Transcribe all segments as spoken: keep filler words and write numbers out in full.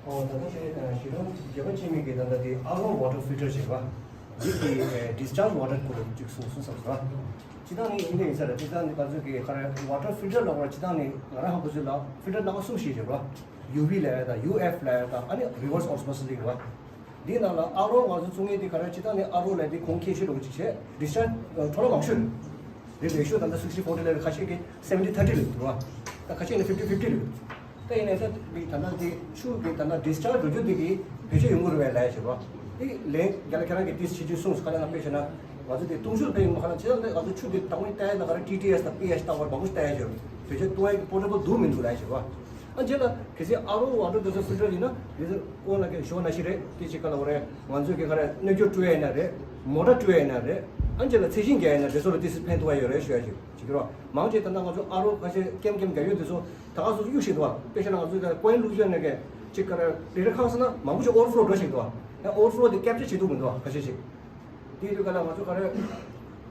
ད་ལྟ་དེ་གཞི་རིམ་བརྒྱད་པ་སྤྱི་མི་གི་ད་ལྟ་དེ་ཨར་ཨོ་ཝ་ཊར་ཕིལ་ཊར་བྱས་པ། འདི་གི་ཌིས་ཅཱརཇ་ཝ་ཊར་སྐོར་ལ་ཅིག་གསུངས་སོང་བསམ་སོང་། སྤྱིར་བཏང་ནི་འདི་འདྲ་ཡིན་ས་རེད། སྤྱིར་བཏང་ནི་ང་ཚོ་གི་ག་རེ་ཝ་ཊར་ཕིལ་ཊར་ལབ་པ་སྤྱིར་བཏང་ནི་ང་རང་ཧ་གོ་ཚོད་ལ་ཕིལ་ཊར་སྣ་ཁ་གསུམ་ཞིག་ཡོད་རེད་བ། ཡུ་ཝི་ལབ་ཡ་དང་ཡུ་ཨེཕ་ལབ་ཡ་དང་ཨ་ནི་རི་ཝར་སི་ཨོ་སི་མོ་སི་སི་ལབ་ཡ་རེད་བ། འདི་ནང་ལ་ཨར་ཨོ་ང་ཚོ་བཙུགས་མཁན་འདི་ག་རེ་སྤྱིར་བཏང་ནི་ཨར་ཨོ་ལབ་དེ་གོང་ཁེ་ཤོས་འདྲ་བོ་ཅིག་བྱས། ཌིས་ཅཱརཇ་འཕྲོ་བརླག་མང་ཤོས་རེད། རེ་ཞོ་ད་ལྟ་སིག་སི་ཊི་ཕོར་ཊི་ལབ་ཁ་ཤས་ཀྱིས་སེ་ཝེན་ཊི་ཐར་ཊི་ལབ་འདུག་བ། ད་ཁ་ཤས་ནི་ཕིབ་ཊི་ཕིབ་ཊི་ལབ། ད་ཡིན་ནའི་ད་མི་ད་ལྟ་དེ་ཆུ་གི་ད་ལྟ་ཌིས་ཅཱརཇ་འགྲོ་རྒྱུ་དེ་གི་བེད་སྤྱོད་ཡོང་གི་རེད་པས་ལབ་ཡ་བྱས་པ། དེ་ལན་རྒྱ་ལ་ཁྱེད་རང་གི་ཏིས་བྱེད་རྒྱུ་གསུངས་སོང་། ག་ལ་ང་དཔེ་བྱས་ན་ང་ཚོ་དེ་དུང་ཕྱུར་ཕན་ཡོང་མ་ཁ་ན་བྱས་ཙང་ང་ཚོ་ཆུ་དེ་དང་པོ་ནས་བལྟ་ཡ་ན་ག་རེ་ཊི་ཊི་ཨེས་དང་པི་ཨེཆ་ལྟ་བར་མང་པོ་ཞིག་བལྟ་ཡ་བྱས་པ། བེད་སྤྱོད་གཏོང་ཡ་གི་པོར་ཊེ་བལ་འདུག་མི་འདུག་ལབ་ཡ་བྱས་པ། ཨ་རྗེས་ལ་གལ་སྲིད་ཨར་ཨོ་ཝ་ཊར་དེ་ཚོ་ཕིལ་ཊར་ཡིན་ན་དེ་ཚོ་ཨོ་ན་གི་ཞོ་ན་ཤི་རེད། དེ་ཅིག་ག་ལ་འོ་རེད། ང་ཚོ་གི་ག་རེ་སྣོད་སྐྱོར་སྤྲོད་ཡ་ཡིན་ན་རེད། མོ་ཊ་སྤྲོད་ཡ་ཡིན་ན་རེད། ཨ་རྗེས་ལ་ཚད་ཤིང་རྒྱག་ཡ་ཡིན་ན་རེད། སོ་ལ་ཏིས་ཕན་ཐོགས་ཡ་ཡོད་རེད་ཞུ་ཡ་ཅིག་ཅིག་གི་རོ། མང་ཆེ་ད་ལྟ་ང་ཚོ་ཨ་རོ་ཁ་ཤས་ཀེམ་ཀེམ་རྒྱག་ཡོད་དེ་ཚོ་ད་ག་སོ་སོ་གཡུག་བཞིན་འདུག་བ། དཔེ་བཤད་ན་ང་ཚོ་ད་ཀོ་ཡན་ལུག་ཡོད་ནས་གི་ཅིག་ག་རེ་རེ་རེ་ཁག་སོང་ན་མང་པོ་ཞིག་ཨོ་ཝར་ཕོ་ལོ་འགྲོ་བཞིན་འདུག་བ། ཡང་ཨོ་ཝར་ཕོ་ལོ་དེ་ཀེབ་ཅར་བྱེད་ཐུབ་མི་འདུག་བ། ཁ་ཤས་ཤིག་དེའི་དུས་ག་ལ་ང་ཚོ་ག་རེ་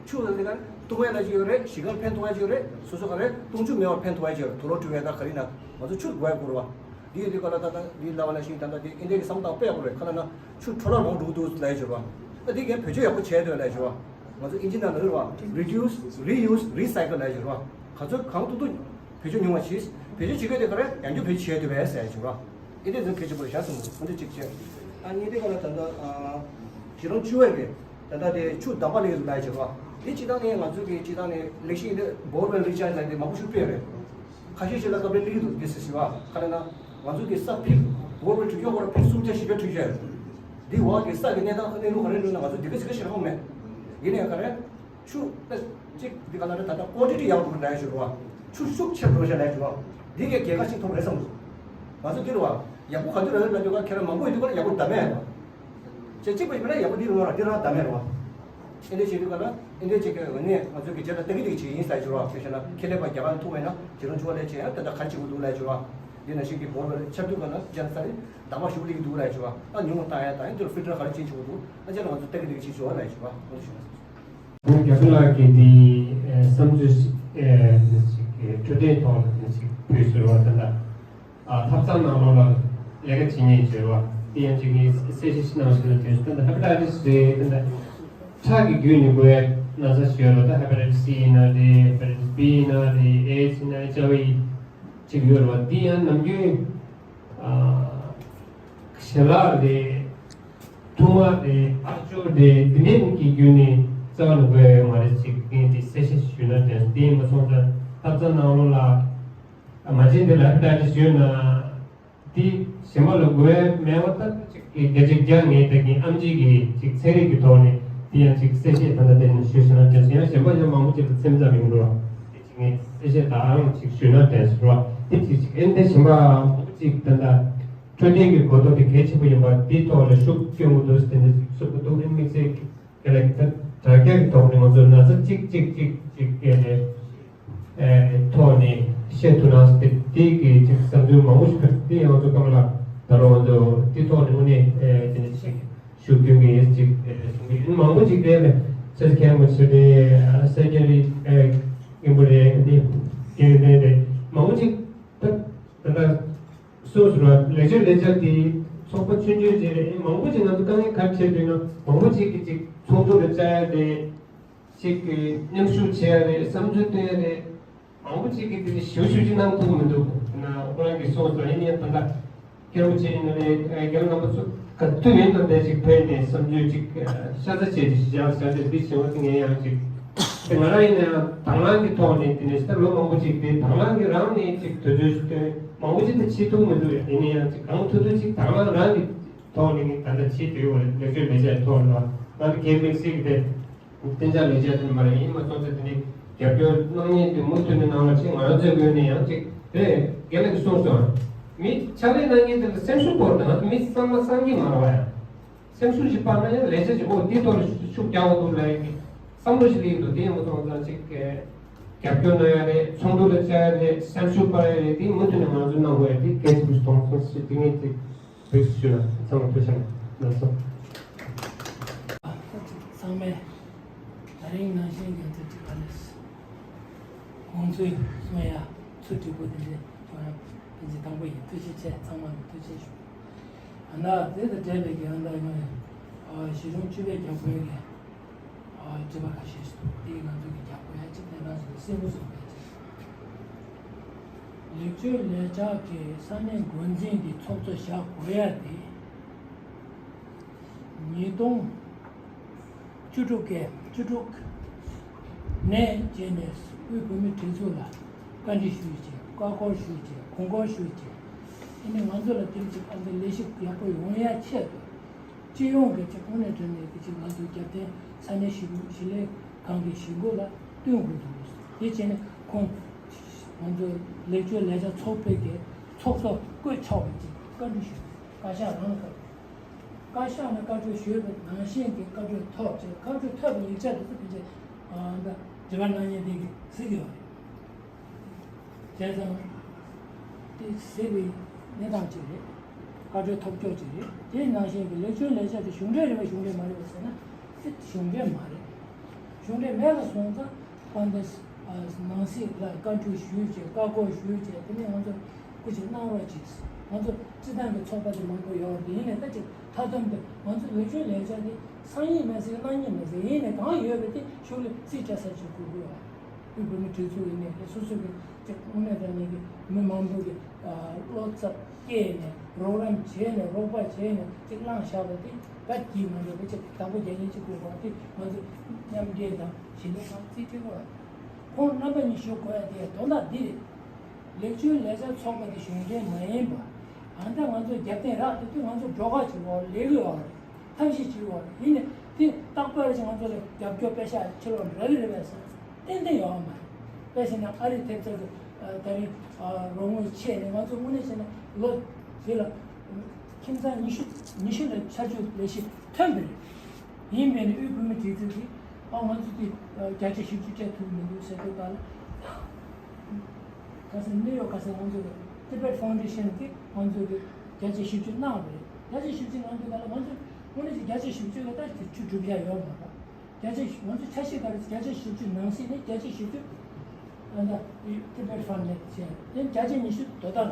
ཆུ་ལ་དེ་ག་བཏུང་ཡ་ལ་ཅིག་ཡོད་རེད། ཞིང་ཁར་ཕན་ཐོགས་ཡ་ཅིག་ཡོད་རེད། སོ་སོ་ག་རེ་བཏུང་ཆུ་མེད་པར་ཕན་ཐོགས་ཡ་ཅིག་ཡོད་རེད། དུག་ལོག་འཁྲུད་ཡ་ད་ག་རེ་ན་ང་ཚོ་ཆུ་དགོས་ཡ་དགོས་རེད་བ། དེའི་དུས་ག་ལ་ད་ལྟ་འདི་ལབ་པ་ནང་བཞིན་ད་ལྟ་དེ་ཨིན་ཌི་ཡ་གི་བསམ་སྟངས་དཔེ་ཡག་པོ་རེད། ག་ལ་ན་ཆུ་འཕྲོ་བརླག་མང་འགྲོ་གི་འདུག་ལབ་ཡ་ཅིག་ཡོད་རེད་བ། ད་དེ་གས་བེད་སྤྱོད་ཡག་པོ་བྱས་འདུག་ལབ་ཡ་ཅིག་ཡོད་རེད་བ། ང་ཚོ་ཨིན་ཇི་ནང་ལ་རེད་བ། རི་ཌིའུ་སི་རི་ཡུ་སི་རི་སའི་ཀལ་ལབ་ཡ་ཅིག་ཡོད་རེད་བ། ག་ཚོད་གང་ཐུབ་ཐུབ་བེད་སྤྱོད་ཉུང་བ་བྱས། བེད་སྤྱོད་བྱེད་དགོས་དེ་ག་རེ་ཡང་བསྐྱར་བེད་སྤྱོད་བྱས་ཐུབ་པས་ཟེར་ཡ་ཅིག་རོ། ཨེ་དེ་ཚོ་གལ་ཆེན་པོ་རེད་བསམ་འདུག་ཨ་འདི་གཅིག་བྱས། ཨ་གཉིས་དེ་ག་ལ་ད་ལྟ་ཨ་གཞི་རིམ་བཅུ་པའི་གི་ད་ལྟ་དེ་ཆུ་འདམ་པ་ལས་ལ་བྱེད་རོ། དེ་སྤྱི་བཏང་ནས་ང་ཚོ་གི་སྤྱི་བཏང་ནས་ལེགས་ཤིག་འདི་བོར་ཝེལ་རི་ཅཱརཇ་ལ་དེ་མང་པོ་ཞིག་སྤྲད་རེད། ཁ་ཤས་ཤིག་ལ་སྐབས་རེ་ལི་འདུག་དེ་སི་སི་བ་ག་རེ་ན་ང་ཚོ་གི་ས་ཕིག་བོར་ཝེལ་དྲུག་ཅུ་སྐོར་ཕིག་སུམ་བརྒྱ་བཞི་བརྒྱ་དྲུག་ཅུ་རེད། འདི་བ་གི་ས་གི་གནས་སྟངས་གནས་ལུགས་ག་རེ་འདུག་ན་ང་ཚོ་འདི་ག་ཚིག་ག་ཤེས་རོགས་མེད། ཡིན་ནའི་ག་རེ། ཆུ་ད་གཅིག་འདི་ག་ལ་རེ་ད་ལྟ་ཀོ་ཊི་ཊི་ཡག་པོ་ལས་ཞུ་རོགས། ཆུ་ཤུགས་ཆེར་འགྲོ་བྱ་ལས་ཞུ་རོགས། འདི་གའི་རྒྱལ་ཁ་ཅིག་ཐོབ་རེད་བསམ་འདུག་ང་ཚོ་འདི་རུ་བ་ཡག་པོ་ག་དུས་རེད་ལབ་དུས་ག་ཁྱེད་རང་མང་པོ་ཡོད་དུས་ག་ལ་ཡག་པོ་བདམས་ཡ་རོགས། ཅེ་གཅིག་པ་ཡིན་ན་ཡག་པོ་འདི་རུ་ང་རང་འདི་རང་བདམས་ཡ་རོགས། ཨེ་འདྲ་བྱེད་དུས་ག་ལ་ཨེ་འདྲ་བྱེད་ཀྱི་ངོས་ནས་ང་ཚོ་གི་རྗེས་ལ་ལྟ་གི་འདུག་ཅིག་ཡིན་ས་ཞུ་རོགས། ཁྱེད་ཤེས་ན་ཁེ་ལས་པ་རྒྱ་གར་ཐུག་པས་ན་ཇེ་རང་ཆུ་བ་ལས་བྱེད་ཡ་ད་ལྟ་ག་རེ་བྱེད་དགོས་འདུག་ལས་ཞུ་རོགས། འདི་ན་ཤིང་གི་བོར་བར་ཆབ་དུས་ག་ལ་རྒྱ་ས་རེ་འདམ་པ་ཞུགས་ལེགས་འདུག་ལས་ཞུ་རོགས། ཨ་ཉུང་བ་བཏང་ཡ་དང་ཨེ་འདི་ལ་ཕིལ་ཊར་ག་རེ་ཅན་བྱེད་དགོས་འདུག་ཨ་ཅག་ལ་ང་ཚོ་ལྟ་གི་འདུག་ཅིག་ཞུ་བ་ལས་ཞུ་རོགས། ཨ་འདི་ཞུ་རོགས། རྒྱ་བོད་ལགས་ཀྱིས་འདི་བསམ་ཚུལ་ཅིག་འཕྲོད་བསྟེན་ཐོག་ལ་ཅིག་བོད་ཟུར་བ་དེ་འདྲ་ཐབ་ཚང་ནང་ལོགས་ལ་ལས་ཀ་བྱེད་མཁན་ཡོད་བ། དེ་ཡང་ཅིག་གིས་གསལ་བཤད་ཞིག་གནང་ཞིག་ལ་དེ་ད་ལྟ་ཧེ་པ་ཊའི་ཊིས་རེད། ད་ལྟ་ཁྲག་གི་བརྒྱུད་ནས་འགོས་ན་ཚ་ཞིག་ཡོད་རེད། ད་ཧེ་པ་ཊའི་ཊིས་སི་ཡིན་ན་རེད། ཧེ་པ་ཊའི་ཊིས་བི་ཡིན་ན་རེད། ཨེ་ཨེཆ་ཡིན་ན་ཨེཆ་ཨའི་ཝི་ཅིག་ཡོད་རེད་བ། དེ་ཡང་ནམ་རྒྱུན་ཞལ་ལག་རེད། ཐུར་མ་རེད། ཨ་ཅོ་རེད། འདི་འདྲའི་གི་བརྒྱུད་ནས་རྩ་བ་ནས་འགོས་ཡོད་མ་རེད་ཅིག་ངས་དེ་གསལ་བཤད་ཞུས་ན་དྲན་སོང་། དེ་ཡིན་པ་སོང་ཙང་ཐབ་ཚང་ནང་ལོགས་ལ་མ་བྱན་དེ་ལ་ཧེ་པ་ཊའི་ཊིས་ཡོད་ན་དེ་གཞན་པ་ལ་འགོས་ཡོད་མེད་པ་ལྟར་ཅིག་གི་བརྒྱ་ཆ་བརྒྱ་ངས་ད་གིན་ཨེམ་ཆི་གི་ཅིག་ཚན་རིག་གི་ཐོག་ནས་དེ་ཡང་ཅིག་གསལ་བཤད་ད་ལྟ་དེ་ནས་ཞུས་ཟིན་ན་དྲན་སོང་། ཡང་གཞན་པ་ཡང་མང་པོ་ཅིག་ལ་སེམས་འཚབ་ཡོང་འགྲོ་བ་དེ་ཅིག་ངས་གསལ་བཤད་ད་རང་ཅིག་ཞུས་ན་དྲན་སོང་བ། དེ་ཅིག་ཅིག་ཨེ་འདི་གཞན་པ་ཅིག་ད་ལྟ། འཕྲོད་བསྟེན་གྱི་གོ་རྟོགས་དེ་གལ་ཆེན་པོ་ཡིན་པ་འདིའི་ཐོག་ལ་ཤུགས་སྐྱོན་དགོས་འདུག་དེ་འདྲ་ཞིག་གསུང་གི་འདུག་དམིགས་བསལ་གྱི་དེ་ལ་དྲ་རྒྱ་གི་ཐོག་ནས་ང་ཚོ་ན་ཚ་གཅིག་གཅིག་གཅིག་གཅིག་གི་ཐོག་ནས་བཤད་ཐུབ་ན་དེ་དེ་གི་ཅིག་བསམ་ཚུལ་མང་པོ་ཞིག་ཕེབས། དེ་ཡང་ང་ཚོ་སྐམ་ལ་ད་རུང་ང་ཚོ་དེ་ཐོག་ནས་དངོས་གནས་དེ་འདྲ་ཞིག་ཤུགས་སྐྱོན་གྱི་ཡིན་ཅིག་གསུང་གི་ཡིན། མང་པོ་ཅིག་དེ་ལ་ས་ཆ་ཁྱད་མ་ཆེ་དེ་ས་ཆ་རི་སྐྱེན་པོ་རེད། དེ་དེ་དེ་དེ་མང་པོ་ཅིག་ད་ད་ལྟ། སོ་སོ་ར་ལེགས་བཅོས་ལས་འཆར་དེ་ཚོགས་པ་ཆུང་ཆུང་ཅིག་རེད། མང་པོ་ཅིག་ང་ཚོ་དཀའ་ངལ་ག་རེ་འཕྲད་འདུག་ན་མང་པོ་ཅིག་གིས་ཅིག་ཚོགས་འདུ་ལ་བཅར་ཡ་རེད། ཅིག་གིས་མཉམ་ཞུགས་བྱེད་ཡ་རེད། བསམ་ཚུལ་བཏོན་ཡ་རེད། མང་པོ་ཅིག་གིས་དེ་ཞུ་ཞུ་ཅིག་གནང་ཐུབ་མི་འདུག་ན་ཁོ་རང་གིས་སོང་ཙང་ཡིན་ཡང་ད་ལྟ་སྐྱེ་བོ་ཅིག་ཡིན་ན་རེད། རྒན་རབས་རྣམ་པ་ཚོ་ག་དུས་ཡིན་ན་དེ་ཅིག་ཕེབས་ནས་བསམ་ཚུལ་ཅིག་ཤ་ཚ་བྱས་ཏེ་ཞུ་བྱ་བྱ་དེ་འདི་བྱེད་པ་དེ་ངས་ཡང་ཅིག་དེ་ང་རང་ཡིན་ན་ཡང་དང་བླངས་ཀྱི་ཐོག་ནས་དེ་ནས་ད་ལོ་མང་པོ་ཅིག་དེ་དང་བླངས་ཀྱི་རང་ནས་ཅིག་དུས་ཚོད་ཞིག་བཏོན། མང་པོ་ཅིག་ད་བྱེད་ཐུབ་མི་འདུག་ཡ། དེ་ནས་ཡང་ཅིག་གང་ཐུབ་ཐུབ་ཅིག་དང་བླངས་རང་གི་ཐོག་ནས་ངས་ད་ལྟ་བྱེད་འདོད་ཡོད་རེད། ལེགས་བཅོས་ལས་འཆར་ཐོག་ནས་ང་ཚོ་གལ་དམིགས་བསལ་གྱི་དེ་གཏན་འཇགས་ལས་འཆར་དེ་མ་རེད། ཡིན་མ་སོང་ཙང་དེ་ནས་རྒྱབ་སྐྱོར་གནང་མཁན་དེ་མུ་མཐུད་ནས་གནང་བ་ཅིག་ང་རང་ཚོའི་ངོས་ནས་ཡང་ཅིག་རེད། རྒན་ལགས་ཀྱིས་གསུངས་སོང་། མི་ཕྱག་ལས་གནང་མཁན་དེ་ལ་སེམས་ཤུགས་སྤར་དང་མི་བསམ་བློ་བསམ་གྱི་མ་རེད་བ་ཡ། སེམས་ཤུགས་ཤིག་སྤར་ན་ཡང་ལས་བྱེད་ཀྱི་འོ་དེའི་ཐོག་ལ་ཤུགས་རྒྱག་དགོས་འདུག་ལབ་ཡ་གི་བསམ་བློ་ཞིག་སླེབས་འདུག་དེ་ཡང་མ་སོང་ཙང་ཅིག་རྒྱབ་སྐྱོར་གནང་ཡ་རེད། ཚོགས་འདུ་ལ་བཅར་ཡ་རེད། སེམས་ཤུགས་སྤར་ཡ་རེད། དེ་མུ་མཐུད་ནས་ང་ཚོས་གནང་དགོས་ཡ་དེ་གལ་ཆེན་པོ་ཞིག་མཐོང་སོང་ཞེས་དེ་ངས་ཅིག་འབོད་ཞུ་ན་ཚང་མ་ཐུགས་རྗེ་གནང་སོང་། ཚང་མས་ད་རིང་ནང་བཞིན་རྒྱ་མཚོ་གཅིག་པ་ལས་དགོངས་ཚུལ་གསུང་ཡ་ཚུལ་དྲུག་པོ་དེ་འདྲ་ཐོག་ཡང་ཕན་ཚུན་དང་པོ་ཡིན། ཐུགས་རྗེ་ཆེ། ཚང་མ་ལ་ཐུགས་རྗེ་ཞུ། ཨ་ན་དེ་དང་འབྲེལ་བའི་གི་ཨ་ན་ཡང་ཨ་གཞིས་གྲོང་བཅུ་པའི་རྒྱབ་ཁོལ་གི་ཨ་དྲི་བ་ཁ་ཤས་ཤིག་འདུག་དེ་ང་ཚོ་གི་རྒྱབ་ཁོལ་ཡ་གཅིག་གནས་སྟངས་ཤིག་གསལ་པོ་བཟོ་དགོས་ཅིག་ལེགས་བཅོས་ལས་འཆར་གི་ས་གནས་འགོ་འཛིན་གྱི་ཚོགས་གཙོ་བཞག་དགོས་ཡ་དེ། ཉིས་སྟོང་བཅུ་དྲུག་གི་བཅུ་དྲུག་ནས་བྱས་ནས་དབུས་བོད་མིའི་སྒྲིག་འཛུགས་ལ་བཀའ་འདྲི་ཞུས་བྱས། བཀའ་འཁོར་ཞུས་བྱས། དགོངས་སྐོར་ཞུས་བྱས། ཨ་ནི་ང་ཚོ་ལ་དེ་རིང་ཅིག་ཨ་ནི་ལས་གཞི་ཡག་པོ་ཡོང་ཡ་ཆེད་དུ་སྤྱི་ཡོངས་ཀྱི་ཅིག་དངོས་གནས་དྲང་གནས་ཀྱི་ཅིག་ང་ཚོ་རྒྱབ་རྟེན་ས་གནས་ཞི་ཞི་ལས་ཁང་གི་ཞིབ་འཇུག་ལ་བསྟུན་དགོས་འདུག་དེ་བྱས་ནས་ཁོང་ང་ཚོ་ལེགས་བཅོས་ལས་འཆར་ཚོགས་པའི་གི་ཚོགས་གཙོ་བསྐོས་ཆོག་པའི་ཅིག་བཀའ་འདྲི་ཞུས། བཀའ་ཤག་རང་ལ་བཀའ་བཀའ་ཤག་ནས་བཀའ་འཁྲོལ་ཞུས་པ་ནང་བཞིན་གྱི་བཀའ་འཁྲོལ་ཐོབ་ཅིང་། བཀའ་འཁྲོལ་ཐོབ་པའི་ཡིག་ཆ་དེ་ཚོ་ཕལ་ཆེར་ཨ་ད་དྲི་བ་གནང་མཁན་དེ་གིས་གཟིགས་ཡོད་རེད། བྱས་ཙང་དེ་གཟིགས་པའི་གནས་སྟངས་ཅིག་རེད། བཀའ་འཁྲོལ་ཐོབ་ཀྱོག་ཅིག་རེད། དེ་ནང་བཞིན་གྱི་ལེགས་བཅོས་ལས་འཆར་དེ་གཞུང་འབྲེལ་རེད་པས་གཞུང་འབྲེལ་མ་རེད་པས་ཟེར་ན། དེ་གཞུང་འབྲེལ་མ་རེད། གཞུང་འབྲེལ་མེད་པ་སོང་ཙང་། ཁོང་དེ་ནང་སྲིད་ལ་བཀའ་འཁྲོལ་ཞུས་བྱས། བཀའ་བསྒོ་ཞུས་བྱས། དེ་ནས་ང་ཚོ་སྐུ་མཁྱེན་གནང་རོགས་གྱིས། ང་ཚོ་སྤྱི་བཏང་གི་ཚོགས་པ་དེ་མང་པོ་ཡོད་རེད། ཡིན་ནའི་ད་ཅིག་མཐའ་མཚམས་དུ་ང་ཚོ་ལེགས་བཅོས་ལས་འཆར་དེ་གསང་ཡིག་མེད་ཟེར་གནང་ཡིག་མེད་ཟེར། ཡིན་ནའི་གང་ཡོད་པ་དེ་གཞུང་ལ་རྩིས་སྤྲད་ས་ཅིག་དགོས་ཀྱི་ཡོད། དབུས་བོད་མིའི་སྒྲིག་འཛུགས་ཡིན་ནའི་སོ་སོ་གི་ཅིག་དངོས་གནས་དྲང་གནས་ཀྱི་མི་མང་པོ་གི་བློ་འཚབ་སྐྱེས་ནས་རོགས་རམ་བྱས་ནས་རོགས་པ་བྱས་ནས་ཅིག་བླངས་བཞག་པ་དེ་ད་གྱིས་མ་འགྲོ་བའི་ཅིག་བདག་པོ་རྒྱག་མཁན་ཅིག་དགོས་པ་དེ་ང་ཚོ་མཉམ་འབྲེལ་དང་ཞི་ལྷོད་ཁང་རྩིས་སྤྲད་དགོས་པ། ཁོང་རྣམ་པ་གཉིས་ཞུ་དགོས་ཡ་དེ་དོན་དག་འདི་རེད། ལེགས་བཅོས་ལས་འཆར་ཚོགས་པ་དེ་གཞུང་འབྲེལ་མ་ཡིན་པ། ཨ་ད་ང་ཚོ་རྒྱབ་རྟེན་རག་དེ་དུས་ང་ཚོ་སྒྲོག་ཁ་བྱེད་དགོས་ལས་དགོས་པ་རེད། ཐབས་ཤེས་བྱེད་དགོས་རེད། ཡིན་ནའི་དེ་རྟག་པར་ཅིག་ང་ཚོ་ལ་རྒྱབ་སྐྱོར་པེ་ཤ་ཕྱིར་ལོག་རག་གི་རེད་པས་ཟེར་ཏན་ཏན་ཡོད་མ་རེད། དཔེ་བྱས་ན་ཨ་རི་ཐེབས་རྩ་གི་ད་རིང་རོགས་དངུལ་ཆད་ནས་ང་ཚོ་དངོས་གནས་བྱས་ན་ལོ་དེ་ལ་ཁྱིམ་ཚང་ཉི་ཤུ་ཉི་ཤུ་ལ་ཆར་ཆུ་ལས་གཞི་ཐོན་པ་རེད། ཡིན་པས་ནི་དབུས་བོད་མིའི་སྒྲིག་འཛུགས་ཀྱིས་ཨ་ང་ཚོ་དེ་བརྒྱ་ཆ་བཞི་བཅུ་སྤྲད་ཐུབ་མི་འདུག་ཟེར་དུས་ག་ལ། ཁ་སང་ནིའུ་ཡོག་ཁ་སང་ང་ཚོ་གི་Tibet Foundation གིས་ང་ཚོ་གི་བརྒྱ་ཆ་བཞི་བཅུ་གནང་བ་རེད། བརྒྱ་ཆ་བཞི་བཅུ་གནང་དུས་ག་ལ་ང་ཚོ་དངོས་གནས་ཀྱི་བརྒྱ་ཆ་བཞི་བཅུ་ལ་ད་དེ་ཆུ་སྒྲུབ་ཡ་ཡོད་མ་རེད། བརྒྱ་ཆ་ང་ཚོ་འཆར་གཞི་ག་རེ་བརྒྱ་ཆ་བཞི་བཅུ་ནང་གསེས་ནས་བརྒྱ་ཆ་བཞི་བཅུ་ཨ་ད་Tibet Fund ནས་བྱས་དེ་བརྒྱ་ཆ་ཉི་ཤུ་དོ་དམ་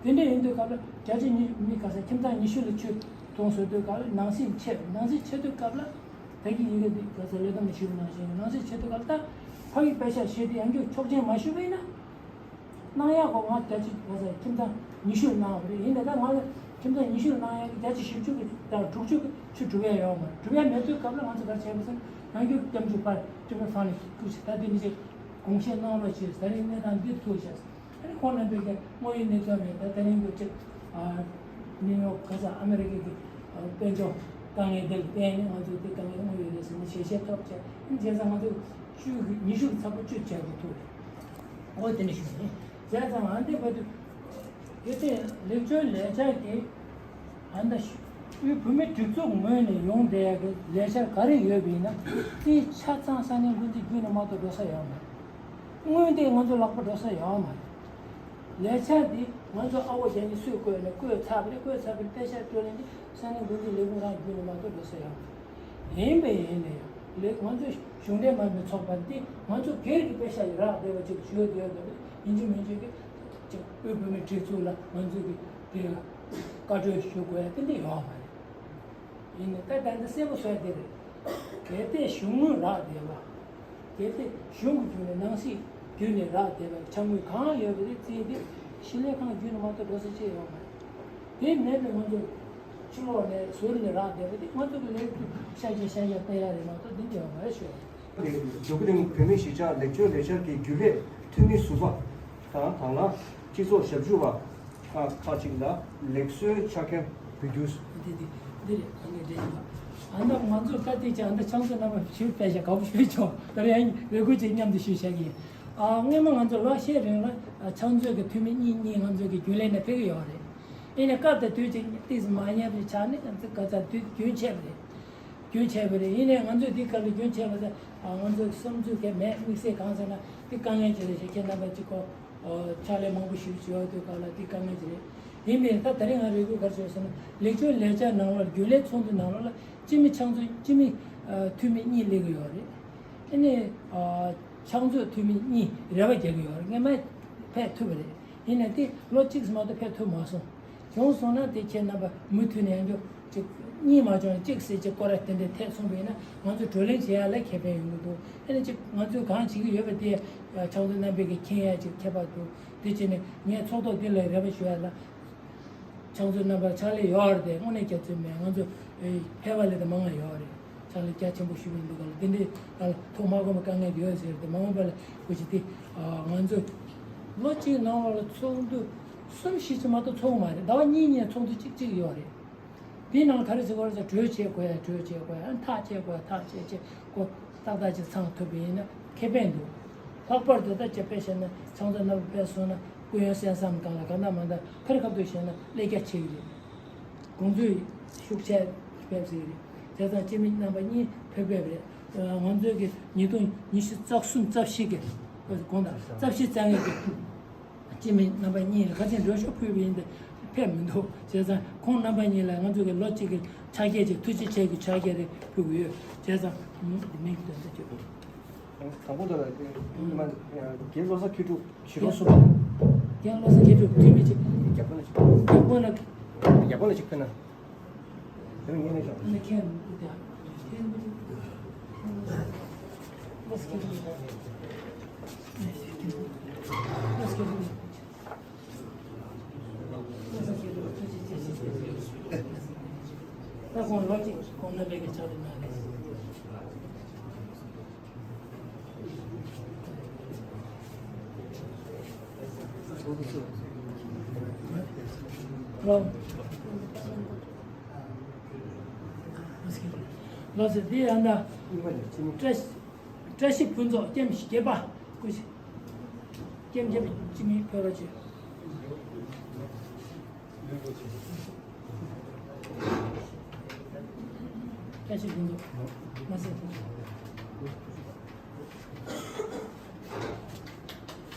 བྱས། དེ་འདྲ་ཡིན་དུས་ག་ལ་བརྒྱ་ཆ་ཉི་མི་ག་ས་ཁྱིམ་ཚང་ཉི་ཤུ་ལ་ཆུ་གཏོང་ཟེར་དུས་ག་ལ་ནང་གསེས་ཆད། ནང་གསེས་ཆད་དུས་སྐབས་ལ། ད་གིན་ཡིན་གྱི་འདུག་ག་ཚོད་ལས་དོན་ཞུས་པ་ནང་བཞིན་ནང་གསེས་ཆེད་དུ་སྐབས་ད་ཕ་གི་པེ་ཤ་བཞེས་ཏེ་ཡང་བསྐྱར་ཆོག་མཆན་མ་ཞུས་པ་ཡིན་ན། གནང་ཡག་གོ་ང་བརྒྱ་ཆ་ག་ཚོད་ཁྱིམ་ཚང་ཉི་ཤུ་གནང་བ་རེད། ཡིན་ནའི་ད་ང་ལ་ཁྱིམ་ཚང་ཉི་ཤུ་གནང་ཡག་གི་བརྒྱ་ཆ་བཞི་བཅུ་གི་དང་དྲུག་ཅུ་གི་ཆུ་སྒྲུབ་ཡག་ཡོད་མ་རེད། སྒྲུབ་ཡག་མེད་དུས་སྐབས་ལ་ང་ཚོ་ག་རེ་བྱས་པ་ཟེར་ན་ཡང་བསྐྱར་སྐྱབས་འཇུག་པར་སྤྲིན་པ་ཧྥང་ནས་ཀུ་ཤི་ད་དེ་མི་ཚེ་དགོངས་བཞེས་གནང་རོགས་བྱེད། ད་རིང་གནས་སྟངས་འདི་ཐུག་བྱས། ཨ་ནི་ཁོང་རྣམ་པས་ཀྱང་དངོས་ཡོད་གནས་ཚུལ་རེད། ད་དེ་རིང་གི་ཅིག་ཨ་ནིའུ་ཡོག་ག་ས་ཨ་མི་རི་ཀའི་གི་ཨ་དཔལ་འབྱོར་དཀའ་ངལ་འདི་ལ་བརྟེན་ནས་ང་ཚོ་དེ་དཀའ་ངལ་དངོས་ཡོད་རེད་ཟེར་ནས་ཞལ་བཞེས་ཐོབ་བྱས། ཨ་ནི་བྱས་ཙང་ང་ཚོ་བཅུ་ཉི་ཤུ་ཚབ་པོ་བཅུ་བྱས་པ་ཐུག་རེད། འོ་དེ་ནས་ཞུ་ཡིན། བྱས་ཙང་ཨ་འདི་བར་དུ་དེ་ལྟའི་ལེགས་བཅོས་ལས་འཆར་གྱི་ཨ་ད་དབུས་བོད་མིའི་སྒྲིག་འཛུགས་ངོས་ནས་ཡོང་བསྡད་ཡག་གི་ལས་འཆར་ག་རེ་ཡོད་པ་ཡིན་ན། དེ་ཆ་ཚང་ས་གནས་འགོ་འཛིན་བརྒྱུད་ནས་མ་གཏོགས་འགྲོ་ས་ཡོད་མ་རེད། དངུལ་དེ་ང་ཚོ་ལག་པ་འགྲོ་ས་ཡོད་མ་རེད། ལས་འཆར་འདི་ང་ཚོ་ཨ་ཝ་རྒྱ་ནི་སུས་བཀོད་ནས་བཀོད་ཚར་བ་རེད། བཀོད་ཚར་བའི་པེ་ཤ་སྤྲོད་ལེན་འདི་ས་གནས་འགོ་འཛིན་ལས་ཁུངས་རང་བརྒྱུད་ནས་མ་གཏོགས་འགྲོ་ས་ཡོད་མ་རེད། ཡིན་པས་ཡིན་ནའི་ལས་ང་ཚོ་གཞུང་འབྲེལ་མ་ཡིན་པའི་ཚོགས་པ་འདི་ང་ཚོ་སྒེར་གྱི་པེ་ཤ་ཡི་རག་བསྡད་པ་ཅིག་བརྗོད་བསྡད་ཡོད་པ་རེད། ཡིན་གཅིག་མིན་གཅིག་གི་ཅིག་དབུས་བོད་མིའི་སྒྲིག་འཛུགས་ལ་ང་ཚོ་གི་དེ་བཀའ་འཁྲོལ་ཞུ་དགོས་ཡ་དེ་འདྲ་ཡོད་མ་རེད། ཡིན་ནའི་ད་ད་འདི་གསལ་པོ་བཟོ་ཡ་དེ་རེད། གལ་ཏེ་གཞུང་དངུལ་རག་བསྡད་པ། གལ་ཏེ་གཞུང་གི་བརྒྱུད་ནས་ནང་སྲིད་བརྒྱུད་ནས་རག་བསྡད་པའི་ཕྱག་དངུལ་གང་ཡོད་པ་དེ་རྩིས་ཏེ་ཞི་ལྷོད་ཁང་བརྒྱུད་ནས་མ་གཏོགས་འགྲོ་ས་ཅི་ཡོད་མ་རེད། དེ་མེད་པའི་ང་ཚོ་ཕྱི་ལོགས་ནས་ཟུར་ནས་རག་བསྡད་པ་དེ་ང་ཚོ་གི་ལས་ཀྱི་ཤ་ཞེ་ཤ་ཞེ་སྟེར་ཡ་རེད་མ་གཏོགས་འདི་འདྲ་ཡོད་མ་རེད་ཞུ་ཡ་རེད། འཛམ་བུ་གླིང་བོད་མིའི་གཞིས་ཆགས་ལེགས་བཅོས་ལས་འཆར་གྱི་རྒྱུན་ལས་འཐུས་མི་ཟུར་པ་དང་དང་བླངས་སྤྱི་ཚོགས་ཞབས་ཞུ་བ་ཁག་ཁག་ཅིག་ལ་ལེགས་གསོལ་ཕྱག་འཁྱེར་འབུལ་རྒྱུ། འདི་འདི་འདི་རེད། ཨ་ནི་འདི་ཡིན་པ། ཨ་ནི་ང་ཚོ་བཀའ་དྲིན་ཆེ། ཨ་ནི་ཕྱག་མཛོད་རྣམ་པ་ཞུ་བས་ཤ་དགའ་པོ་ཞུས་ཆོག་ད་རེས་ཡང་རེ་སྐུལ་ཅིག་མཉམ་དུ་ཞུས་བཞག་གི་ཡིན། ཨ་སྔོན་མ་ང་ཚོ་ལོ་ཤས་རིང་ལ་ཨ་ཕྱག་མཛོད་ཀྱི་འཐུས་མི་གཉིས་གཉིས་ང་ཚོ་གི་རྒྱུན་ལས་ནས་ཕེབས་ཀྱི་ཡོད་རེད། ཡིན་ནའི་སྐབས་དེ་དུས་ཅིག་ཏིས་མ་ཉམས་པའི་ཆ་ནས་ང་ཚོ་ག་ཚ་དུས་རྒྱུན་ཆད་པ་རེད། རྒྱུན་ཆད་པ་རེད། ཡིན་ནའི་ང་ཚོས་འདི་སྐབས་ལ་རྒྱུན་ཆད་པ་དེ་ང་ཚོ་བསམ་ཚུལ་གལ་མེད་དམིགས་བསལ་གང་ཟེར་ན་འདི་དཀའ་ངལ་ཅིག་རེད་ཞེས་ཁྱེད་རྣམ་པ་གཅིག་གོ་ཕྱག་ལས་མང་པོ་ཞིག་བྱེད་ཡོད་དུས་སྐབས་ལ་འདི་དཀའ་ངལ་ཅིག་རེད། ཡིན་ནའི་ད་ད་རིང་ང་རེ་སྐུལ་ག་རེ་བྱས་ཟེར་ན་ལེགས་བཅོས་ལས་འཆར་ནང་ལོགས་ལ་རྒྱུན་ལས་ཚོགས་འདུ་ནང་ལོགས་ལ་སྤྱི་མི་ཕྱག་མཛོད་སྤྱི་མི་འཐུས་མི་གཉིས་སླེབས་ཀྱི་ཡོད་རེད། ཨ་ནི་ཕྱག་མཛོད་འཐུས་མི་གཉིས་རེ་བ་རྒྱག་གི་ཡོད་རེད། སྔོན་མ་ཕེབས་ཐུབ་པ་རེད། ཡིན་ནའི་འདི་ལོ་གཅིག་ཙམ་མ་གཏོགས་ཕེབས་ཐུབ་མ་སོང་། བྱུང་སོང་ན་དེ་ཁྱེད་རྣམ་པ་མུ་མཐུད་ནས་ཡང་བསྐྱར་ཅིག་གཉིས་མ་བྱུང་ན་གཅིག་ཟེར་གྱི་སྐོར་ར་དེ་འདྲའི་ཐད་སོང་བ་ཡིན་ན་ང་ཚོ་བགྲོ་གླེང་བྱེད་ཡ་ལ་ཁེ་ཕན་ཡོང་གི་འདུག་ཨ་ནི་ཅིག་ང་ཚོས་གང་བྱེད་ཀྱི་ཡོད་པ་དེ་ཕྱག་མཛོད་རྣམ་པས་ཀྱི་མཁྱེན་ཡ་ཅིག་ཁྱད་པར་འདུག་དེ་བྱས་ནས་ངས་ཚོགས་ཐོག་འདི་ལ་རེ་བ་ཞུ་ཡ་ལ། ཕྱག་མཛོད་རྣམ་པར་ཕྱག་ལས་ཡོད་རེད་དེ་དངོས་གནས་རྒྱ་མཚོའི་མེད་ང་ཚོ་ཕལ་བ་ལས་དང་མང་བ་ཡོད་རེད། ཕྱག་ལས་རྒྱ་ཆེན་པོ་ཞུ་གི་འདུག་ག་ལ་དེ་འདྲའི་ལ་ཐུགས་མ་དགོངས་པའི་དཀའ་ངལ་ཡོད་ཟེར་དེ་མ་འོངས་པ་ལ་སྐུ་མཁྱེན་དེ་ང་ཚོ་ལོ་གཅིག་ནང་ལ་ཚོགས་འདུ་གསུམ་བཞི་ཅིག་མ་གཏོགས་ཚོགས་མ་རེད། ཟླ་བ་གཉིས་གཉིས་ཚོགས་འདུ་གཅིག་གཅིག་ཡོད་རེད། དེའི་ནང་ག་རེ་ཟེར་དགོས་རེད་ཟེར་གྲོས་བྱེད་དགོས་ཡ་གྲོས་བྱེད་དགོས་ཡ་ཐག་བཅད་དགོས་ཡ་ཐག་བཅད་བྱེད་དགོས་ཏག་ཏག་ཅིག་ཚང་ཐུབ་པ་ཡིན་ན་ཁེ་ཕན་འདུག་ལྷག་པར་དུ་ད་ཅི་དཔེ་བཤད་ན་ཕྱག་མཛོད་རྣམ་པ་དཔེ་སོང་ན་སྐུ་ཡོན་གསན་བསམ་སྒང་ལ་གང་ལྟར་མ་ལྟར་ཁ་རི་ཁ་ཐུག་བཤད་ན་ཀླད་རྒྱ་ཆེ་གི་རེད། དགོངས་ཚུལ་ཤུགས་ཆེ་ཕེབས་སྲིད་རེད། བྱས་ཙང་སྤྱི་མི་རྣམ་པ་གཉིས་ཕེབས་ཕེབས་རེད། ང་ཚོའི་གི་ཉིས་སྟོང་ཉི་ཤུ་རྩ་གསུམ་རྩ་བཞི་གི་དགོངས་དག་རྩ་བཞི་རྩ་ལྔ་གི་སྤྱི་མི་རྣམ་པ་གཉིས་ལ་ཁ་ཆེ་འགྲོ་ཤོག་ཕུལ་བ་ཡིན་ཏེ་ཕེབས་མི་འདུག་བྱས་ཙང་ཁོང་རྣམ་པ་གཉིས་ལ་ང་ཚོ་གི་ལོ་གཅིག་གི་ཕྱག་འཁྱེར་གྱི་ཐུགས་རྗེ་ཆེ་གི་ཕྱག་འཁྱེར་རེ་ཕུལ་གི་ཡོད། བྱས་ཙང་དེ་མིན་གྱི་དོན་དུ་བརྗོད། དང་པོ་དེ་ལ་རྒན་བློ་བཟང་མཁས་གྲུབ་ཞུ་རོགས་གསུངས། རྒན་བློ་བཟང་མཁས་གྲུབ་འཐུས་མི་གཅིག་རྒྱ་དཔོན་ལ་གཅིག་རྒྱ་དཔོན་ལ་རྒྱ་དཔོན་ལ་གཅིག་ཕུལ་ན། དེ་ལ་ངས་ནས་ཤོག་ནས་ཁྱེད་ད་ཁོང་ལོ་གཅིག་གོང་ན་མེད་ཀྱི་ཆགས་འདུག་ན་རེད། ལོ། ལོ་ཟེར་འདི་ཡང་ན། བཀྲ་བཀྲ་ཤིས་ཕུན་ཚོགས་ལྕམ་བརྒྱད་པ་སྐུ་ཞིག་ལྕམ་བརྒྱད་པ་སྤྱི་མི་ཕེབས་རོགས་བྱེད། བཀྲ་ཤིས་ཕུན་ཚོགས་མ་ཟད། ཐུགས་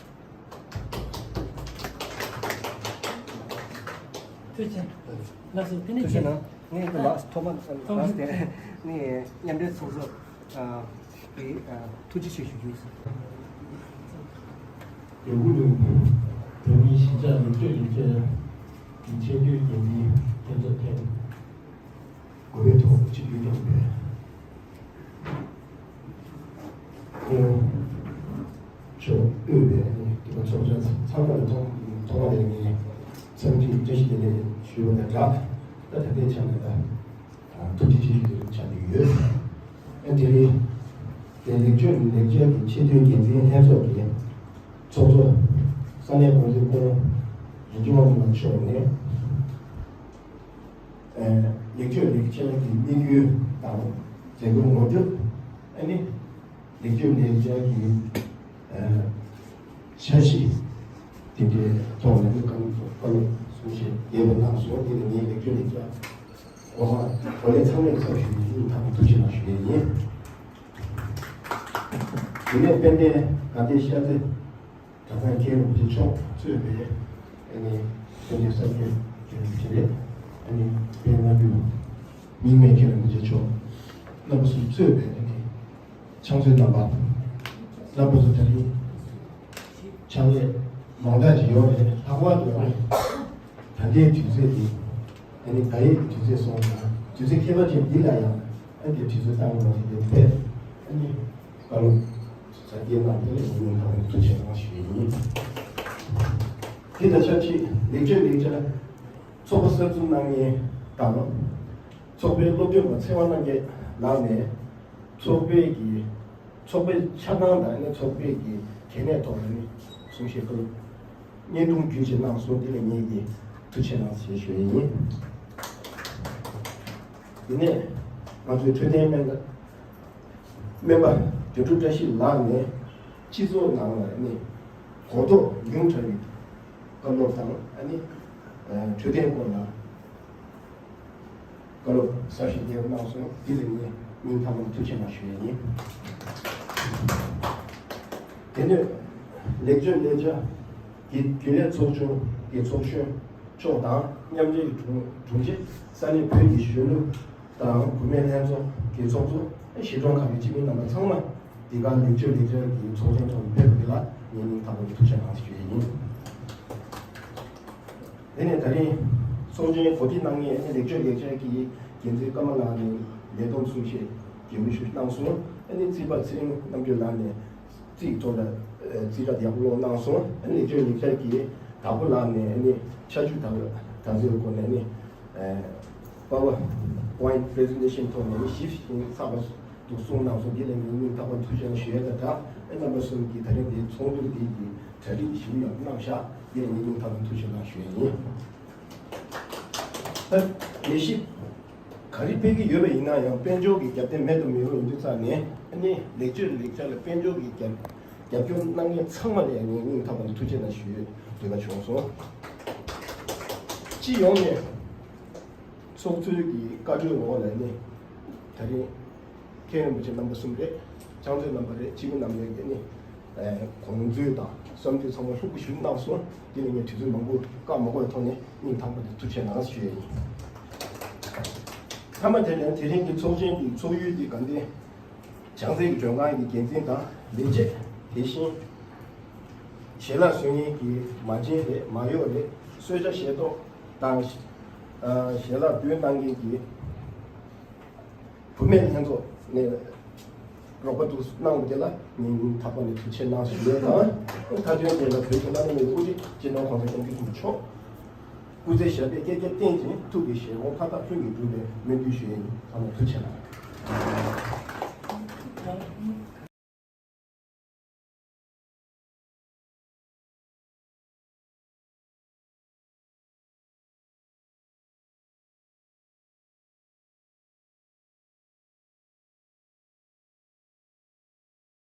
རྗེ་ཆེ། ལགས་སོ། དེ་ནས་ཐུགས་རྗེ་གནང་། ངས་ཀྱི་ལགས་ཐོག་མ་ཐོག་མ་ལགས་ཏེ་ངས་མཉམ་འབྲེལ་ཚོགས་གཙོ་ཨ་གི་ཨ་ཐུགས་རྗེ་ཆེ་ཞུ་རྒྱུ་ཡིན། འདོད་རྒུ་ལུང་བོད་མིའི་གཞིས་ཆགས་ལེགས་བཅོས་ལེགས་བཅོས་ཀྱི་ཆེས་མཐོའི་འགན་འཛིན་ལྷན་ཚོགས་ཐེངས་དགུ་པའི་ཐོག་ཆིབས་བསྒྱུར་གནང་བའི་ཨེ་ཆོག་དབུས་པའི་ཨ་ནི་སྐྱེས་པ་ཚོགས་ཆུང་ཚང་མ་ལ་ཐོག་ཐོག་མ་ནས་ངས་འཚམས་འདྲི་བཀྲ་ཤིས་བདེ་ལེགས་ཞུ་བ་དང་སྦྲགས། ད་ད་ལྟའི་ཆ་ནས་ད་ཐུགས་རྗེ་ཆེ་ཞུ་རྒྱུ་ཆགས་བསྡད་ཡོད། ཨ་དེ་རིང་དེ་ལེགས་བཅོས་ལེགས་བཅོས་ཀྱི་ཆེས་མཐོའི་འགན་འཛིན་ལྷན་ཚོགས་ཀྱི་ཚོགས་གཙོ་ས་གནས་དགོན་སྡེ་སྐུ་ངོ་རིན་ཆེན་དབང་ཕྱུག་མཆོག་ནས། ལེགས་བཅོས་ལེགས་བཅོས་ཀྱི་དམིགས་ཡུལ་དང་མཛད་སྒོའི་ངོ་སྤྲོད། ཨ་ནི་ལེགས་བཅོས་ལེགས་བཅོས་ཀྱི་འཆར་གཞི་དེ་འདྲའི་ཐོག་ནས་ནི་བཀའ་སློབ་གསུང་བཤད་རྒྱས་པ་གནང་སོང་། དེ་ནི་ངས་ལེགས་བཅོས་ལེགས་བཅོས་འགོ་ཁག་གོ་ལས་ཚང་མས་ཚབ་ཞུས་ནས་སྙིང་ཐག་པ་ཐུགས་རྗེ་གནང་ཞུ་ཡས་ཡིན། དེ་ནས་དཔལ་ལྡན་དགའ་ལྡན་ཤར་རྩེ་གྲྭ་ཚང་མཁན་རིན་པོ་ཆེ་མཆོག་གཙོས་པའི་ཨ་ནི་དཔལ་ལྡན་ས་སྐྱ་མཁན་རིན་པོ་ཆེ་རེད། ཨ་ནི་དཔལ་ལྡན་རྙིང་མའི་མཁན་རིན་པོ་ཆེ་མཆོག་རྣམ་པ་གསུམ་གཙོས་པའི་ཨ་ནི་ཕྱག་མཛོད་རྣམ་པ་རྣམ་པ་ཚོ་དེ་རིང་ཕྱག་ལས་མང་དག་ཅིག་ཡོད་རེད། ལྷག་པར་དུ་ཨ་ནི་ད་ལྟའི་དུས་ཚོད་འདི་ཨ་ནི་ད་ཡོད་ཀྱི་དུས་ཚོད་སོང་ཙང་དུས་ཚོད་ཁྱད་པར་ཅན་འདི་ལ་ཡང་ཨ་ནི་དུས་ཚོད་བཏང་ཡོང་བ་དེ་ཕེབས་ཨ་ནི་བཀའ་སློབ་ས་སྐྱའི་ནང་དེ་ལས་ཉིན་ཐང་ཐུགས་རྗེ་གནང་ཞུ་ཡི་ཡིན། དེ་དང་ཆབས་ཅིག་ལེགས་བཅོས་ལེགས་བཅོས་ཚོགས་པ་གསར་འཛུགས་གནང་མཁན་དང་ཚོགས་པའི་སློབ་སྟོན་པ་ཚེ་དབང་རྣམ་རྒྱལ་ལགས་ནས་ཚོགས་པའི་གི་ཚོགས་པའི་ཆ་ཚང་དང་ནི་ཚོགས་པའི་གི་གལ་གནད་ཐོག་ལ་ནི་གསུང་བཤད་སྐོར་བརྙན་ཐུང་བརྒྱུད་ཅིག་གནང་སོང་། དེ་ལ་ངེད་ཀྱིས་ཐུགས་རྗེ་གནང་ཞེས་ཞུ་ཡི་ཡིན། དེ་ནས་ང་ཚོའི་འཕྲོད་བསྟེན་སྨན་པ་སྨན་པ་དོན་གྲུབ་བཀྲ་ཤིས་ལགས་ནས་སྤྱི་ཚོགས་ནང་ལ་ནི་གོ་རྟོགས་ཉུང་དྲགས་པའི་བཀའ་སློབ་དང་ཨ་ནི་འཕྲོད་བསྟེན་སྐོར་ལ་བཀའ་སློབ་ཟབ་ཞིང་རྒྱས་པ་གནང་སོང་། འདི་ལ་ངས་སྙིང་ཐག་པ་ནས་ཐུགས་རྗེ་གནང་ཞུ་ཡས་ཡིན། དེ་ནས་ལེགས་བཅོས་ལས་འཆར་གྱི་རྒྱུན་ལས་ཚོགས་ཆུང་གི་ཚོགས་གཞོན་མཆོག་དང་མཉམ་འབྲེལ་གྱི་དྲུང་དྲུང་ཆེ་ས་གནས་བོད་ཀྱི་གཞོན་ནུ་དང་བུད་མེད་ལྷན་ཚོགས་ཀྱི་ཚོགས་གཙོ། གཞིས་གྲོང་ཁག་གི་སྤྱི་མི་རྣམ་པ་ཚང་མ་འདི་ག་ལེགས་བཅོས་ལེགས་བཅོས་ཀྱི་ཚོགས་ཆེན་ཐོག་ཕེབས་པ་འདི་ལ་ངས་སྙིང་ཐག་པ་ནས་ཐུགས་རྗེ་གནང་ཞུ་ཡས་ཡིན། དེ་ནས་ད་རིང་ གསུང་ཆོས་གོ་སྒྲིག་གནང་མཁན་ཨ་ནི་ལེགས་བཅོས་ལེགས་བཅོས་ཀྱི་འགན་འཛིན་ཀརྨ་ལགས་ནས་ལས་བསྡོམས་གསུང་བཤད་ཇི་མི་ཞུ་གནང་སོང་། ཨ་ནི་རྩིས་པ་ཚེ་རིང་རྣམ་གྲོལ་ལགས་ནས་རྩིས་ཐོག་ལ་རྩིས་ཁྲ་ཡག་པོ་ཀློག་གནང་སོང་། ཨ་ནི་ལེགས་བཅོས་ལེགས་བཅོས་ཀྱི་བདག་པོ་ལགས་ནས་ཨ་ནི་ཆ་འཇོག་དང་དང་འཛིན་སྐོར་ནས་ཨ་ནི་པ་ཝར་པོ་ཡིན་པི་རི་ཛེན་ཊེ་ཤན་ཐོག་ནས་ཨ་ནི་ཞིབ་ཞིབ་ཚགས་པ་དུ་གསུངས་གནང་སོང་། འདི་ལ་ངས་སྙིང་ཐག་པ་ཐུགས་རྗེ་གནང་ཞུ་ཡས་དང་སྦྲགས། ཨ་རྣམ་པ་གསུམ་གྱིས་ད་རིང་འདིའི་ཚོགས་འདུ་འདི་གི་གྲ་སྒྲིག་ཞིབ་ཡག་གནང་ཤག་འདི་ལ་ངས་སྙིང་ཐག་པ་ཐུགས་རྗེ་གནང་ཞུ་ཡས་ཡིན། ད་ལས་གཞི་ག་རེ་སྤེལ་གྱི་ཡོད་པ་ཡིན་ན་ཡང་དཔལ་འབྱོར་གྱི་རྒྱབ་རྟེན་མེད་དུ་མི་རུང་ཡིན་དུས་ཙང་ནས་ཨ་ནི་ལེགས་བཅོས་ལེགས་བཅོས་ལ་དཔལ་འབྱོར་གྱི་རྒྱབ་རྒྱབ་སྐྱོར་གནང་མཁན་ཚང་མ་ལ་ངས་སྙིང་ཐག་པ་ནས་ཐུགས་རྗེ་གནང་ཞུ་འདོད་པ་བྱུང་སོང་། སྤྱི་ཡོངས་ནས་ཚོགས་གཙོའི་གི་བཀའ་འཁྲོལ་འོག་ལ་ནི་ད་རིང་མཁན་རིན་པོ་ཆེ་རྣམ་པ་གསུམ་རེད། ཕྱག་མཛོད་རྣམ་པ་རེད། སྤྱི་མི་རྣམ་པ་རེད། ནི་དགོངས་ཚུལ་དང་བསམ་ཚུལ་ཚང་མ་ལྷུག་པོ་ཞིག་གནང་སོང་། དེ་ལ་ངས་དུས་ཚོད་མང་པོ་བཀག་མ་དགོས་པའི་ཐོག་ནས་སྙིང་ཐག་པ་ནས་ཐུགས་རྗེ་གནང་ཞུ་ཡས་ཡིན། མཐའ་མ་དེ་ནས་དེ་རིང་གི་ཚོགས་ཆེན་གྱི་ཚོགས་ཡུལ་གྱི་དགའ་ལྡན་བྱང་རྩེ་གི་མགྲོན་ཁང་གི་འགན་འཛིན་དང་ལས་བྱེད། དེ་བཞིན་ཞལ་ལག་བཟོ་མཁན་གྱི་མ་བྱན་རེད། མ་གཡོག་རེད། གསོལ་ཇ་ཞལ་ཏོག་དང་ཞལ་ལག་འབུལ་གནང་མཁན་གྱི་བུད་མེད་ལྷན་ཚོགས་ནས་རོགས་པ་འདུག་གནང་བ་དེ་ལ་སྙིང་ཐག་པ་ནས་ཐུགས་རྗེ་གནང་ཞུ་ཡས་དང་། མཐའ་དོན་དེ་ལ་བོད་ཀྱི་བླ་ན་མེད་པའི་དབུ་ཁྲིད་སྤྱི་ནོར་༸གོང་ས་༸སྐྱབས་མགོན་ཆེན་པོ་མཆོག་སྐུ་ཚེ་ཞབས་པད་བསྐལ་བརྒྱར་བརྟན་ཅིང་ཐུགས་ཀྱི་བཞེད་དགོངས་མཐའ་དག་ལྷུན་གྱིས་འགྲུབ་པའི་སྨོན་འདུན་ཞུ་ཡས་ཡིན། ཚང་མ་ཐུགས་རྗེ་གནང་།